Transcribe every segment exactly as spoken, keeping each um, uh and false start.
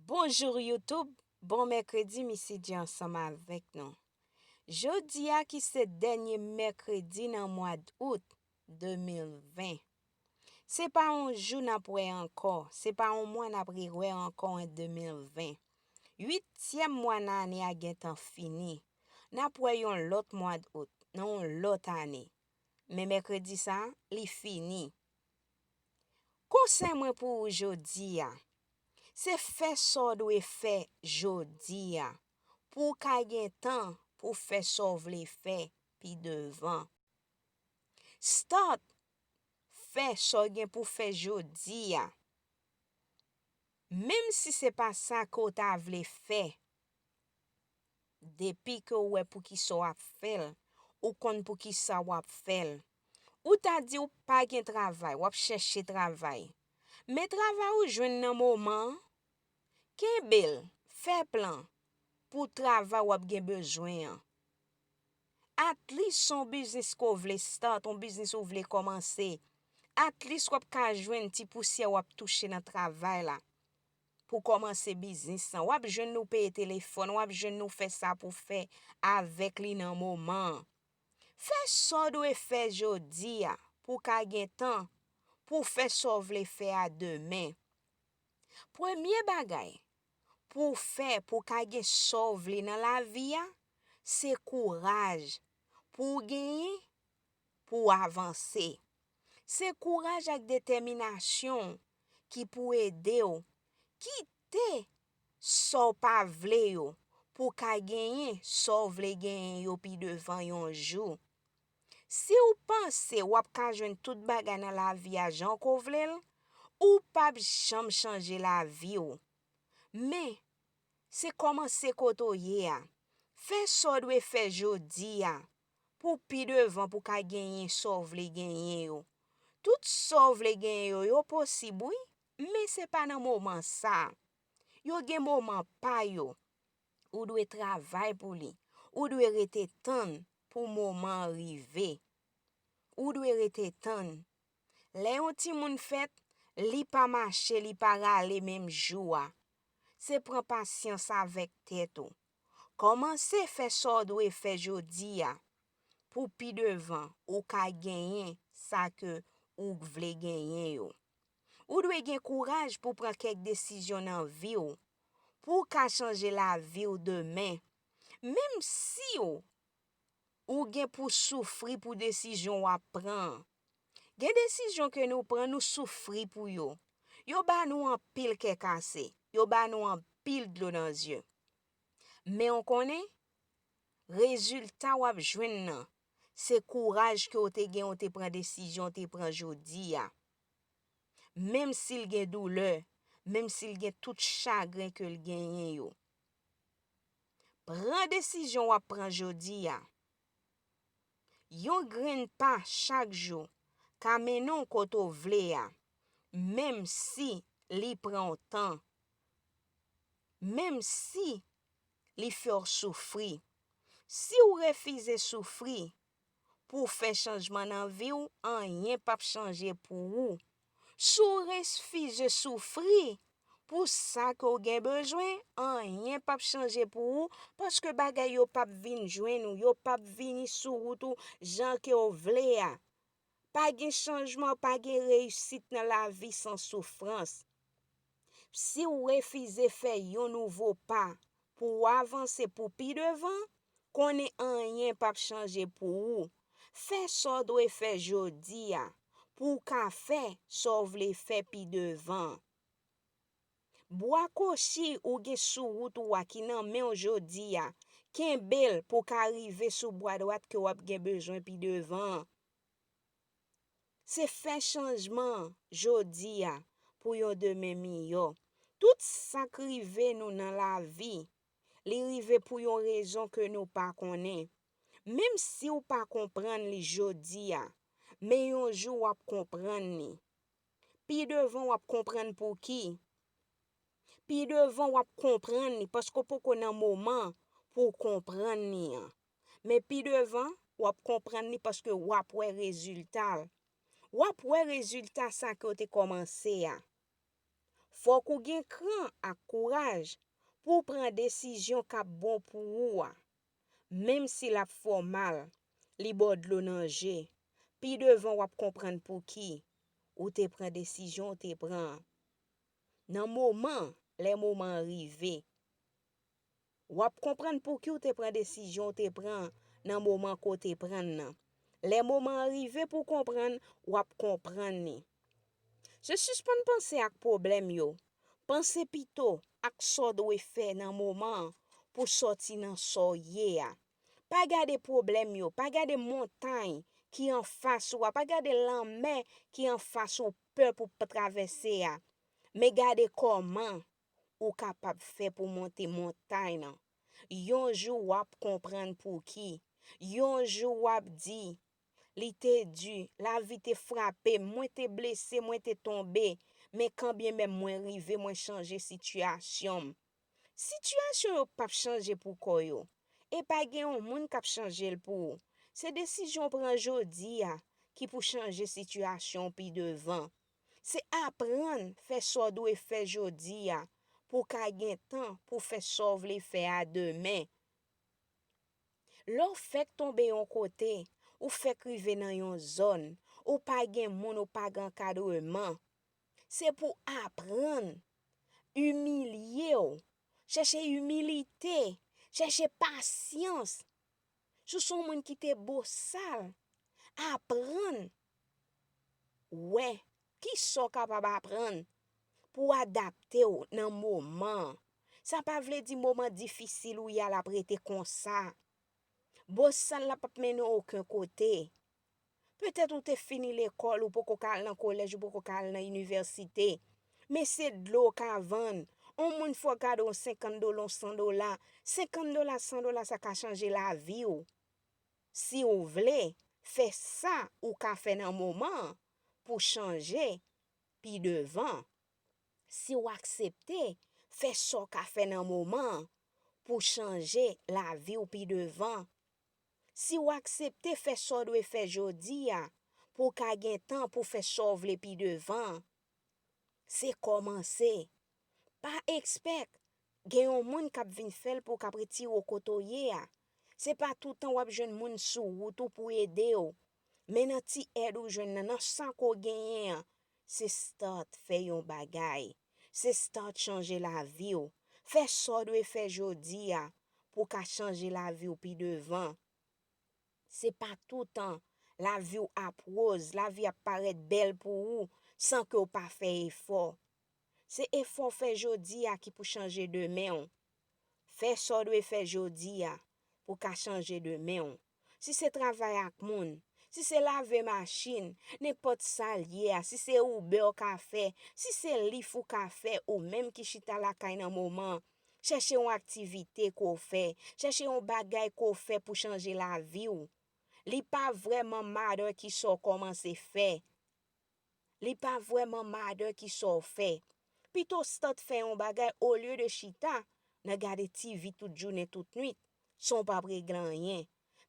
Bonjou YouTube, bon mèkredi, Missy J ansanm avèk nou. Jodi a ki se dènye mèkredi nan mwa d out de mil ven. Se pa yon jou n ap wè ankò, se pa yon mwa n ap rewè ankò an de mil ven. Uityèm mwa nan ane a gentan fini. N ap wè yon lòt mwa d out, nan yon lòt ane. Men mèkredi sa a, li fini. Konsèy mwen pou ou jodi a, se fè sa w dwe fè jodi a, pou w ka gen tan pou w fè sa w vle fè pi devan. Start fè sa w gen pou w fè jodi a. Menm si se pa sa ke w ta vle fè, depi ke w wè poukisa w ap fè l, ou konn poukisa w ap fè l. Ou ta di w pa gen travay, w ap chèche travay. Men travay ou jwenn nan moman an, kenbe l, fè plan pou travay w ap gen bezwen an. At least se yon biznis ke w vle start, yon biznis ou vle kòmanse. At least w ap ka jwenn ti pousyè w ap touche nan travay la pou kòmanse biznis lan. W ap jwenn nou peye telefòn, w ap jwenn nou fè sa pou fè avèk li nan moman an. Fè sa w dwe fè jodi a pou w ka gen tan pou w fè sa w vle fè a demen. Premye bagay pou w fè pou w ka gen sa w vle nan lavi a, se kouraj pou w genyen pou w avanse. Se kouraj ak detèminasyon ki pou ede w kite sa w pa vle yo pou w ka genyen sa w vle genyen yo pi devan yon jou. Si w panse w ap ka jwenn tout bagay nan lavi a jan ke w vle l, ou p ap janm chanje lavi w. Men, se kòmanse kote w ye a. Fè sa w dwe fè jodi a, pou pi devan pou w ka genyen sa w vle genyen yo. Tout sa w vle genyen yo, yo posib wi, men se pa nan moman sa. Yo gen moman pa yo. Ou dwe travay pou li. Ou dwe rete tann pou moman an rive. Ou dwe rete tann. Lè yon timoun fèt, li pa mache, li pa rale menm jou a. Se pran pasyans avèk tèt ou. Kòmanse fè sa w dwe fè jodi a, pou pi devan ou ka genyen sa ke ou vle genyen yo. Ou dwe gen kouraj pou pran kèk desizyon nan vi w, pou w ka chanje lavi w demen. Menm si w ou gen pou soufri pou desizyon w ap pran an. Gen desizyon ke nou pran, nou soufri pou yo. Yo ba nou anpil kè kase, yo ba nou anpil dlo nan zye. Men w konnen, rezilta w ap jwenn nan, se kouraj ke w te gen, w te pran desizyon, w te pran jodi a. Menm si l gen doulè, menm si l gen tout chagren ke l genyen yo. Pran desizyon w ap pran jodi a. Yon grenn pa chak jou ka mennen w kote w vle a, menm si li pran w tan, menm si li fè w soufri. Si w refize soufri, pou w fè chanjman nan vi w, anyen p ap chanje pou ou. Si w refize soufri pou sa ke w gen bezwen, anyen p ap chanje pou ou, paske bagay yo p ap vin jwenn ou, yo p ap vini sou wout ou jan ke w vle a. Pa gen chanjman, pa gen reyisit nan lavi san soufrans. Si w refize fè yon nouvo pa pou w avanse pou pi devan, konnen anyen p ap chanje pou ou. Fè sa w dwe fè jodi a pou w ka fè sa w vle fè pi devan. Bwa kochi ou gen sou wout ou a ki nan men w jodi a, kenbe l pou w ka rive sou bwa dwat ke w ap gen bezwen pi devan an. Se fè chanjman jodi a pou yon demen miyò. Tout sa k rive nou nan lavi, li rive pou yon rezon ke nou pa konnen. Menm si w pa konprann li jodi a, men yon jou w ap konprann li. Pi devan w ap konprann pouki. Pi devan w ap konprann li paske w poko nan moman pou w konprann li an. Men pi devan, w ap konprann li paske w ap wè rezilta l. W ap wè rezilta sa ke w te kòmanse a. Fòk ou gen kran ak kouraj pou w pran desizyon k ap bon pou ou a. Menm si l ap fè w mal, li ba w dlo nan je, pi devan w ap konprann pouki ou te pran desizyon w te pran an. Nan moman, lè moman an rive, w ap konprann pouki w te pran desizyon w te pran nan moman ke w te pran l nan. Lè moman an rive pou w konprann, w ap konprann li. Se sispann panse ak pwoblèm yo. Panse pito ak sa w dwe fè nan moman an pou w sòti nan sa w ye a. Pa gade pwoblèm yo, pa gade montay ki anfas ou a, pa gade lanmè ki anfas ou pè pou w travèse a. Men gade kòman ou kapab fè pou w monte montay lan. Yon jou w ap konprann pouki. Yon jou w ap di, li te di, lavi te frape m, mwen te blese, mwen te tonbe, men kanmenm mwen rive, mwen chanje sitiyasyon m. Sitiyasyon yo p ap chanje pou kò yo. E pa gen yon moun k ap chanje l pou ou. Se desizyon w pran jodi a ki pou chanje sitiyasyon w pi devan. Se aprann fè sa w dwe fè jodi a pou w ka gen tan pou w fè sa w vle fè a demen. Lè w fèk tonbe yon kote, ou fèk rive nan yon zòn, ou pa gen moun, ou pa gen ankadreman, se pou w aprann imilye w, chèche imilite, chèche pasyans. Si w se yon moun ki te bosal, aprann wè kisa w kapab aprann pou w adapte w nan moman an. Sa pa vle di moman difisil ou ye a l ap rete konsa. Bosal la p ap mennen w okenn kote. Petèt ou te fini lekòl, ou poko ka al nan kolèj, ou poko ka al nan inivèsite. Men se dlo w ka vann. On moun fè w kado yon senkant dola, yon san dola. Senkant dola, san dola, sa ka chanje lavi w. Si w vle, fè sa ou ka fè nan moman an pou chanje pi devan. Si w aksepte, fè sa w ka fè nan moman an pou chanje lavi w pi devan. Si w aksepte fè sa w dwe fè jodi a, pou w ka gen tan pou fè sa w vle pi devan, se kòmanse. Pa ekspèk gen yon moun k ap vin fè l pou w k ap retire w kote w ye a. Se pa toutan w ap jwenn moun sou wout ou pou ede w. Men nan ti èd ou jwenn nan, nan sa ke w genyen an, se start fè yon bagay. Se start chanje lavi w. Fè sa w dwe fè jodi a pou w ka chanje lavi w pi devan. Se pa toutan lavi w ap woz, lavi ap parèt bèl pou ou san ke w pa fè efò. Se efò w fè jodi a ki pou chanje demen w. Fè sa w dwe fè jodi a pou w ka chanje demen w. Si se travay ak moun, si se lave machin, nenpòt sa l ye a, si se Uber w ka fè, si se Lyft ou ka fè, ou menm ki chita lakay nan moman an, chèche yon aktivite ke w fè, chèche yon bagay ke w fè pou chanje lavi w. Li pa vrèman matter kisa w kòmanse fè. Li pa vrèman matter kisa w fè. Pito w start fè yon bagay olye de chita nan gade T V tout jounen, tout nuit, san w p ap regle anyen.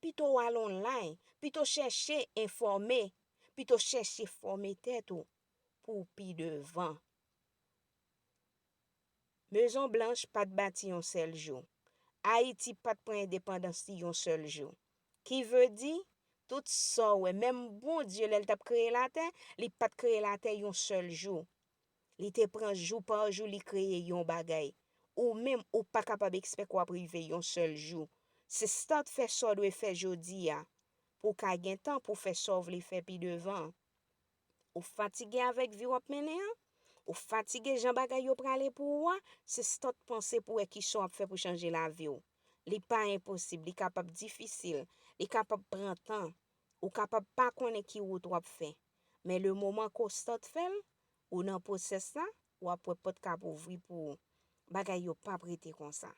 Pito w al online, pito w chèche enfòme, pito w chèche fòme tèt ou pou pi devan. Mezon Blanch pa t bati yon sèl jou. Ayiti pa t pran endepandans li yon sèl jou. Ki vle di, tout sa w wè, menm Bondye, lè l t ap kreye latè, li pa t kreye latè yon sèl jou. Li te pran jou pa jou, li kreye yon bagay. Ou menm, ou pa kapab ekspèk w ap rive yon sèl jou. Se start fè sa w dwe fè jodi a, pou w ka gen tan pou w fè sa w vle fè pi devan. Ou fatige avèk vi w ap mennen an? Ou fatige jan bagay yo prale pou ou a? Se start panse pou w wè kisa w ap fè pou chanje lavi w. Li pa enposib, li kapab difisil, li kapab pran tan. Ou kapab pa konnen ki wout w ap fè. Men le moman ke w start fè l, ou nan pwosès la, w ap wè pòt k ap ouvri pou ou. Bagay yo p ap rete konsa.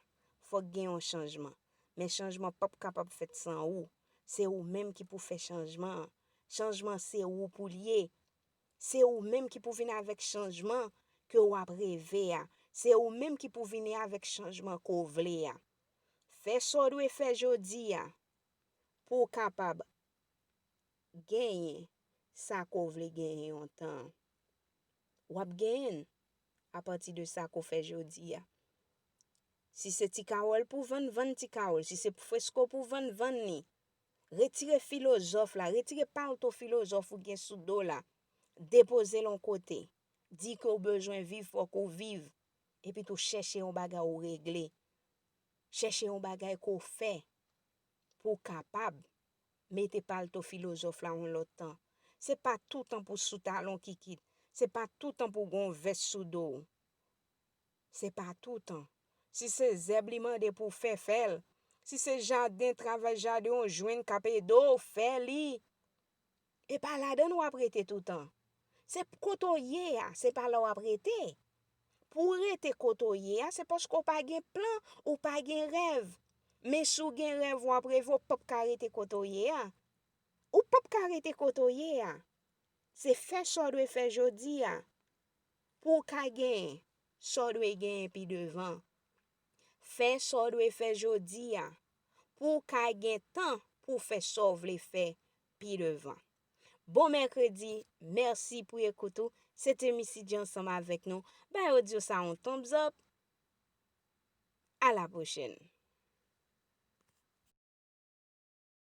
Fòk gen yon chanjman. Men chanjman p ap kapab fèt san ou. Se ou menm ki pou fè chanjman an. Chanjman se ou pou l ye. Se ou menm ki pou vin avèk chanjman ke w ap reve a. Se ou menm ki pou vini avèk chanjman ke w vle a. Fè sa w dwe fè jodi a pou w kapab genyen sa ke w vle genyen yon tan. W ap genyen l. apati de sa ke w fè jodi a. Si se ti kawòl pou vann, vann ti kawòl. Si se fresko pou vann, vann li. Retire filozòf la, retire palto filozòf ou gen sou do la. Depoze l yon kote. Di ke w bezwen viv, fòk ou viv. Epi tou chèche yon bagay ou regle. Chèche yon bagay ke w fè pou w kapab mete palto filozòf la yon lòt tan. Se pa toutan pou sou talon kikit. Se pa toutan pou gon vès sou do w. Se pa toutan. Si se zèb li mande pou w fè, fè l. Si se jaden, travay jaden w jwenn k ap ede w, fè li. E pa ladan w ap rete toutan. Se kote w ye a, se pa la w ap rete. Pou w rete kote w ye a, se paske w pa gen plan, ou pa gen rèv. Men si w gen rèv, w ap reve, w p ap ka rete kote w ye a. Ou p ap ka rete kote w ye a. Se fè sa w dwe fè jodi a. Pou w ka genyen sa w dwe genyen pi devan. Fè sa w dwe fè jodi a. Pou w ka gen tan pou w fè sa w vle fè pi devan. Bon mèkredi, mèsi pou ekout ou. Se te Missy G ansanm avèk nou. Bay odyo sa yon thumbs up. A la pwochèn.